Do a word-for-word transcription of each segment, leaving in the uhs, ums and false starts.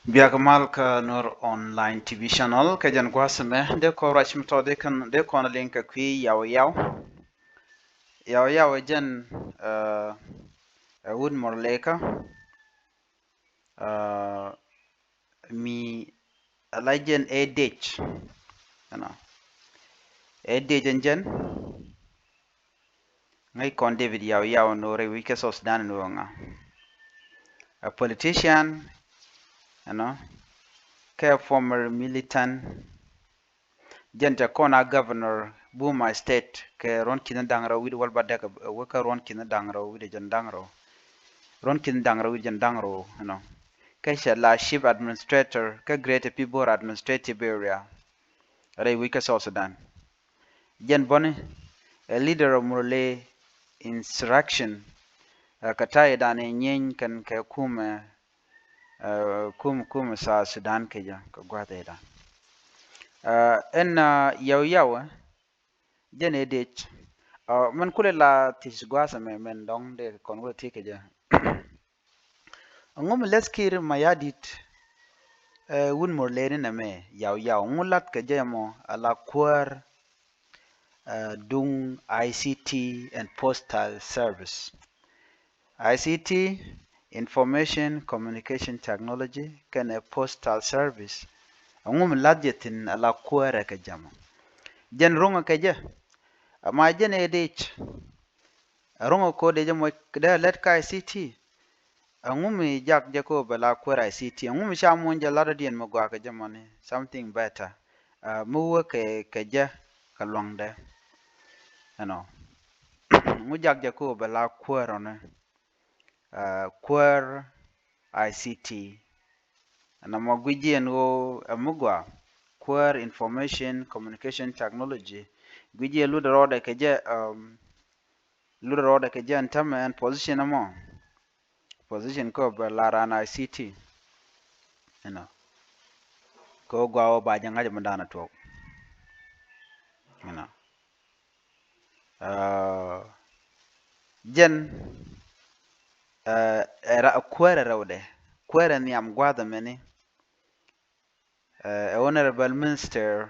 Biak mal kä Nuer Online T V channel, kä jɛn gua̱a̱th ɛmɛ dee kɔn ruac mi tɔt dee kɔn, dee kɔn liŋ kɛ kui̱ Yaw Yaw. Yaw Yaw ɛ jɛn, eh, ɛ wut Murle kä, eh, mi ala jɛn ɛ Dec. Ɛnɔ. Ɛ Dec ɛn jɛn. Ŋäc kɔn David Yaw Yaw ni wä rɛy wi̱c kä South Sudan ni wä ŋa. A politician, you know, kɛ former militant. Jɛn tɛ kɔn a governor Buma State kɛ ruɔ̱n ki̱n da̱ŋ rɛw wi̱cdɛ wäl bädäk, wä kä ruɔ̱n ki̱n da̱ŋ rɛw wi̱cdɛ jɛn da̱ŋ rɛw. Ruɔ̱n ki̱n da̱ŋ rɛw wi̱cdɛ jɛn da̱ŋ rɛw, you know. Kɛ cɛ la chief administrator kä Greater Pibor Administrative Area rɛy wi̱c kä South Sudan. Jɛn bɔni, a leader of Murle insurrection, ɛ, kɛ ta̱yɛ dan ɛ nyieeny kɛn kɛ kumɛ, ɛ, kum, kumɛ South Sudan kɛ jɛ kɛ gua̱a̱th ɛ dan. Ɛ, ɛn, ɛ, Yaw Yaw, ɛ, jɛn ɛ Dec. Ɛ, mɛn kulɛ la thiec gua̱a̱th ɛmɛ mɛn dɔ̱ŋ dee kɔn wä thiec kɛ jɛ. Ɛŋu mi lɛth Kiir Mayardit, ɛ, wut Murle ni nɛmɛ Yaw Yaw? Ɛŋu lat kɛ jɛ mɔ ala kuäär, ɛ, duŋ I C T and Postal Service? I C T, Information Communication Technology, kɛnɛ Postal Service. Ɛŋu mi lat jɛ thi̱n ala kuäärɛ kɛ jɛ mɔ? Jɛn ruŋɛ kɛ jɛ. Ama jɛn ɛ Dec. Ruŋɛ ko dee jɛ mɔ dee lät kä I C T. Ɛŋu mi jak jɛ ko bɛ la kuäär I C T? Ɛŋu mi ca muɔ̱ny jɛ lat dɔ̱diɛn mi gɔaa kɛ jɛ mɔni, something better, ɛ, mi wä kɛ, kɛ jɛ kɛ luaŋdɛ? Ɛnɔ. Ɛŋu jak jɛ ko bɛ la kuäär ɔni, ɛ, kuäär I C T? Ɛnɔ mɔ guic jiɛn ɣöö ɛ mi gɔaa, kuäär Information Communication Technology. Guic jiɛn lutdɛ rɔɔdɛ kɛ jɛ, um, lutdɛ rɔɔdɛ kɛ jɛ ɛn tämɛ ɛn position ɛmɔ. Position kä bɛ la raan I C T. You know. Kä gɔaa wä ba jɛ ŋa̱c mi da̱a̱n a tuɔk. You know. Ɛ, jɛn, ɛ, ɛ ra-, kuäärɛ rɛwdɛ. Kuäärɛ nhiam gua̱a̱th ɛmɛni. Ɛ, Honorable Minister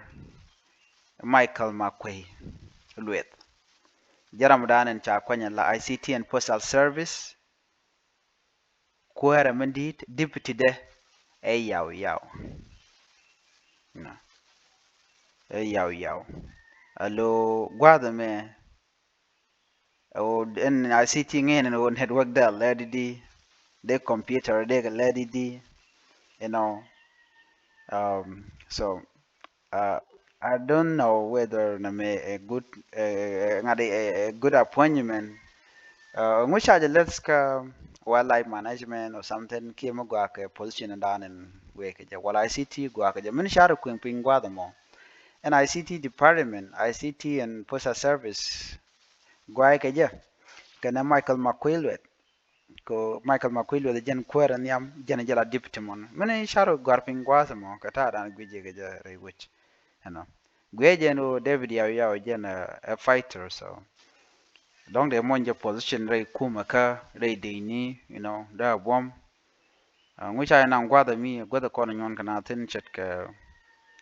Michael Makuei Lueth. Jɛ ram dan in ca kuany la I C T and Postal Service. Kuäärɛ min di̱i̱t, deputy dɛ ɛ Yaw Yaw. Nɔ. Ɛ Yaw Yaw. Alo gua̱a̱th ɛmɛ, ɛ wä ɛn I C T ŋi̱n ɛn wä network dɛ lɛ di di, dee computer dee kɛ lɛ di di, you know. Um, so, uh, I don't know whether nɛmɛ a good, uh, ŋa̱t a, a good appointment. Uh, ŋu ca jɛ lɛth kä wildlife management or something, kiɛ mi gɔaa kɛ position dan in wee kɛ jɛ, wala I C T gɔaa kɛ jɛ, min car kueŋ piny gua̱a̱th ɛmɔ. Ɛn I C T department, I C T and Postal Service, guay kɛ jɛ kɛnɛ Michael Makuei Lueth. Ko Michael Makuei Lueth jɛn kuäärɛ nhiam, jɛn jɛ la deputy mɔni. Mini car gua̱r piny gua̱a̱th ɛmɔ kɛ ta̱a̱ dan guic jɛ kɛ jɛ rɛy wec. You know. Guic jɛn ɣöö David Yaw Yaw jɛn, uh, a fighter, so dɔ̱ŋ dee muɔ̱ny jɛ position rɛy kumɛ kä rɛy dec ni, you know, dee a buɔ̱m. Ɛ, ŋu ca jɛ naŋ gua̱a̱th ɛmi, gua̱a̱th ɛ kɔn nyuɔn kɛ na thi̱n ce̱tkɛ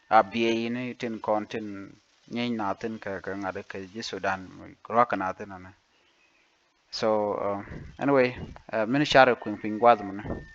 a biey ni tin kɔn tin nyieeny na thi̱n kɛ, kɛ ŋa̱t kɛ ji̱ Sudan, ruak kɛ na thi̱n ɛnɛ. So, uh, anyway, uh, min car kueŋ piny gua̱a̱th muni.